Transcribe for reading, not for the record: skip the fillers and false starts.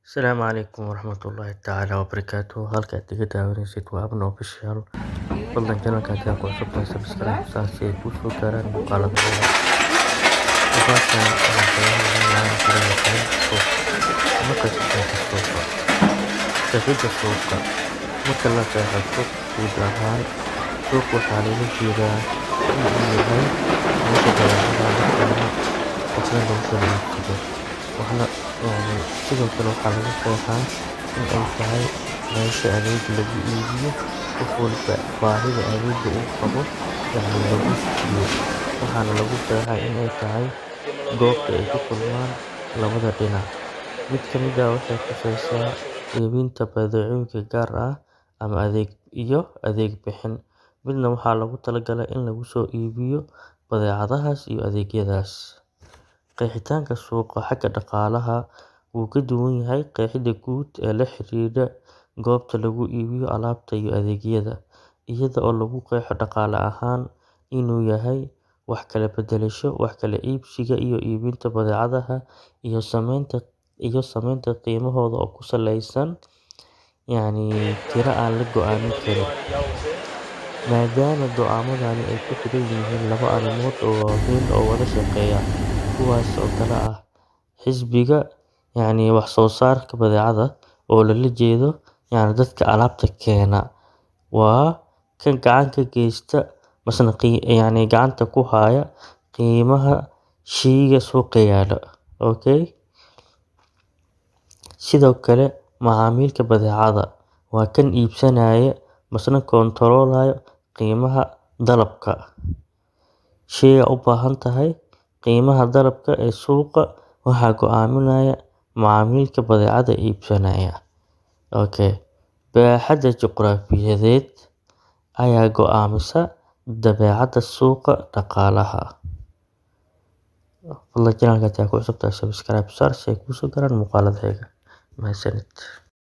Asalaamu calaykum waraxmatullaahi tacaala wabarakaatuh. Halkaad iga daawanaysid waa Abna Official. Fadlan channelka haddii aad ku cusub tahay, subscribe saar si ay kuu soo gaaraan muuqaalada xiga. Muuqaalkan waxaan kaga hadlaynaa waxa loo yaqaan suuq. Marka qeexida suuqa, qeexida suuqa, marka la qeexo suuq guud ahaan, suuq waxaa loola jeedaa in uu yahay meesha badeecadaha la keeno, waxna lagu kala iibsado. Waxna yacni sidoo kale waxaa lagu qeexaa in ay tahay meesha adeeg lagu iibiyo, qof walba baahida adeega uu qabo yacni lagu siiyo. Waxaana lagu qeexaa in ay tahay goobta ay ku kulmaan labada dhinac. Mid ka mid ah waxay khusaysaa iibinta badeecooyinka gaar ah ama adeeg iyo adeeg bixin. Midna waxaa loogu talagalay in lagu soo iibiyo badeecadahaas iyo adeegyadaas. Qeexitaanka suuqa xagga dhaqaalaha wuu ka duwan yahay qeexida guud ee la xiriira goobta lagu iibiyo alaabta iyo adeegyada, iyada oo lagu qeexo dhaqaale ahaan inuu yahay wax kala beddelasho, wax kala iibsiga iyo iibinta badeecadaha iyo sameynta qiimahooda oo ku saleysan yacni tiro aan la go'aamin karin. Maadaama go'aamadani ay ku xidhan yihiin laba arrimood oo waaweyn oo wada shaqeeya, kuwaas oo kala ah xisbiga, yacni wax soo saarka badeecada oo lala jeedo yacni dadka alaabta keena, waa kan gacan ka geysta masna yacni gacanta ku haya qiimaha sheyga suuqa yaalo. Okay, sidoo kale macaamilka badeecada waa kan iibsanaya masna kontaroolayo qiimaha dalabka sheyga u baahan tahay. Qiimaha dalabka ee suuqa waxaa go'aaminaya macaamilka badeecada iibsanaya. Okay, baaxadda juqraafiyeed ayaa go'aamisa dabeecadda suuqa dhaqaalaha. Fadlan channelka haddii aad ku cusub tahay, subscribe saar si ay kuu soo gaaraan muuqaalada xiga. Mahadsanid.